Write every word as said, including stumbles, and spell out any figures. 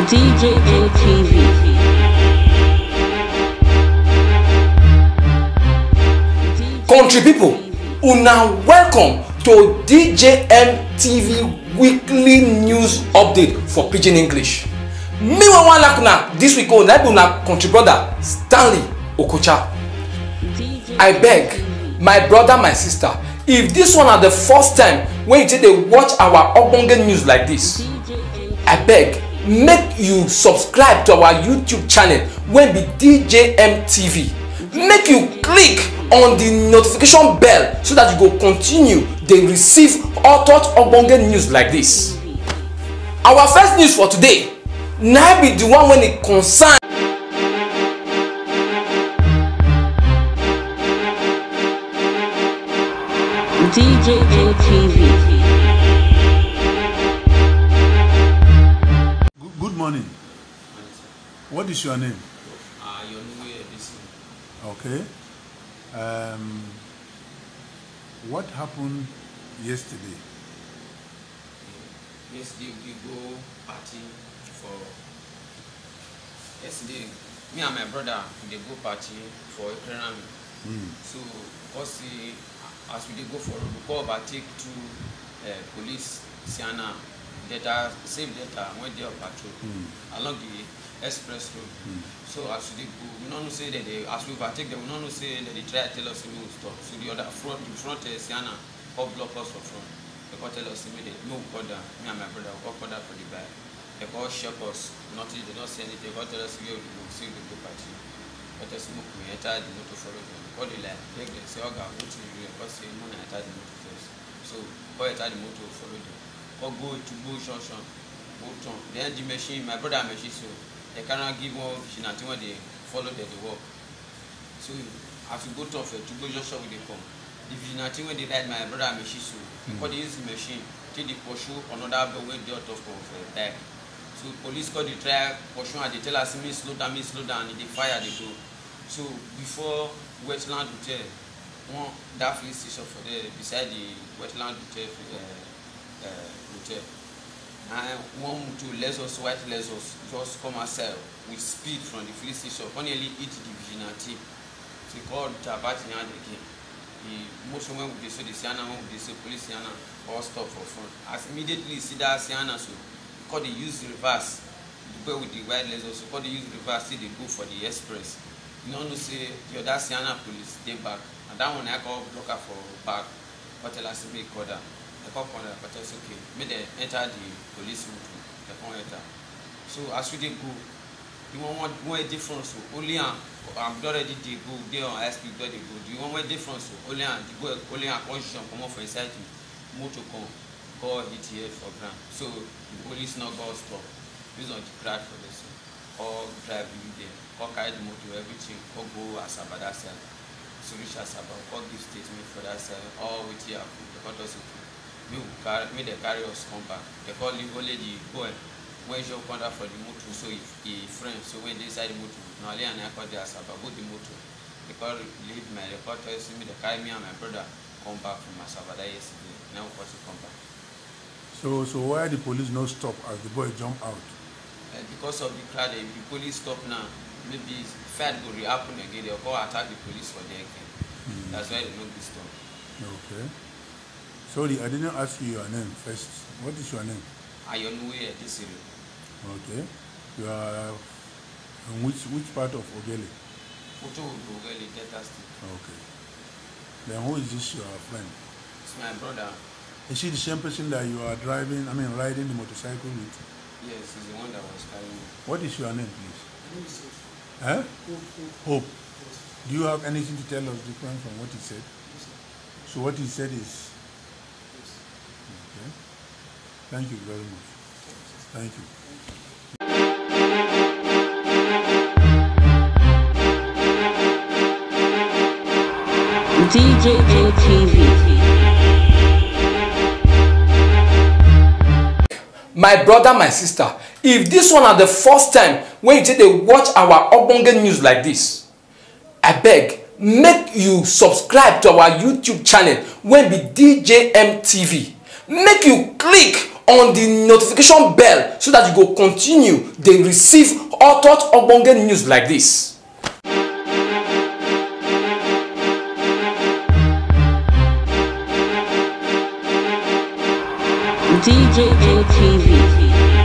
D J N T V. Country people, una welcome to D J M T V weekly news update for Pidgin English. Me wey wan like una this week, oh, na be una country brother Stanley Okocha. I beg, my brother, my sister, if this one na the first time when you take dey watch our ogbonge news like this, I beg, make you subscribe to our YouTube channel wey be D J M T V. Make you click on the notification bell so that you go continue dey receive hot hot ogbonge news like this. Our first news for today na be the one when e concern D J N T V. Good, good morning. What is your name? Ah, your new way this Okay. Um, what happened yesterday? Yesterday we go party for yesterday. Me and my brother we dey go party for Ekrami. Mm. So, because see, as we dey go for road, we come overtake two uh, police, Sienna, Delta, same Delta, when they on patrol Mm. along the express road. Mm. So as we dey go, we no know say that they, as we overtake them, we no know say that they try tell us say make we stop. So the other front, the front uh, Sienna, come block us for front. They come tell us say make they make we come down. Me and my brother we come come down for the bike. They come check us, nothing. They don't say anything. They come tell us say we go, say we go party. But us make we enter the motor, follow them. Come dey like beg them say, "Oga, wetin you do?" They come say, "Make una enter the motor first." So come enter the motor, follow them. Come go to go junction, go turn. Then the machine, my brother machine, so they cannot give one vigilante when they follow them, they work. So as we go turn for to go junction, we dey come. The vigilante when they ride my brother machine, so they call they use the machine till they pursue another boy wey dey on top of uh, bike. So police call the try pursue and they tell us me slow down, me slow down, and they fire, they go. So before Wetland Hotel, one that filling station for there beside the Wetland Hotel, uh, uh, hotel, and one motor Lexus, white Lexus, just come outside with speed from the filling station, come nearly hit the vigilante. So he called Tabati hand again. The motion when we dey so the Sienna, when we dey so police Sienna, all stop for front. As immediately he see that Sienna, so he call dey use reverse. The boy with the white Lexus, so he call dey use reverse, say they go for the express. You no know say the other Sienna police dey back, and that one I call blocker for back. Come tell us make call down. I call call down, but it's okay. Make them enter the police motor. They come enter. So as we dey go, the one one one dey front, so only am. I'm already dey go. Dey on high speed, don dey go. The one wey dey front, so only am. The boy only am come jump comot for inside the motor, come come hit here for ground. So the police no go stop. Based on the crowd for there, so come drive leave there. Come carry the motor, everything. Come go Asaba that side. So reach Asaba, come give statement for that side. All wetin happen, they come talk say okay, make we carry, make they carry us come back. They come leave only the boy wey just come down for the motor. So he, he friend, so when they inside the motor, na only am na come dey Asaba, both the motor. They come leave my, they come tell say make they carry me and my brother come back from Asaba that yesterday. Now we come still come back. So, so why the police no stop as the boy jump out? Uh, because of the crowd, if the police stop now, maybe fight go re-happen again. They go attack the police for there again. That's why they no be stop. Okay. Sorry, I didn't ask you your name first. What is your name? Ayonuwe Edisiri. Okay. You are in which which part of Ogele? Kutu Ugeli, Delta State. Okay. Then who is this your friend? It's my brother. Is she the same person that you are driving, I mean, riding the motorcycle with? Yes, he's the one that was carrying me. What is your name, please? My name is Huh? Hope. Hope. Hope. Do you have anything to tell us different from what he said? So what he said is okay. Thank you very much. Thank you. D J N T V. My brother, my sister, if this one na the first time when you take dey watch our ogbonge news like this, abeg, make you subscribe to our YouTube channel wey be D J M T V. Make you click on the notification bell so that you go continue dey receive hot hot ogbonge news like this. D J N T V.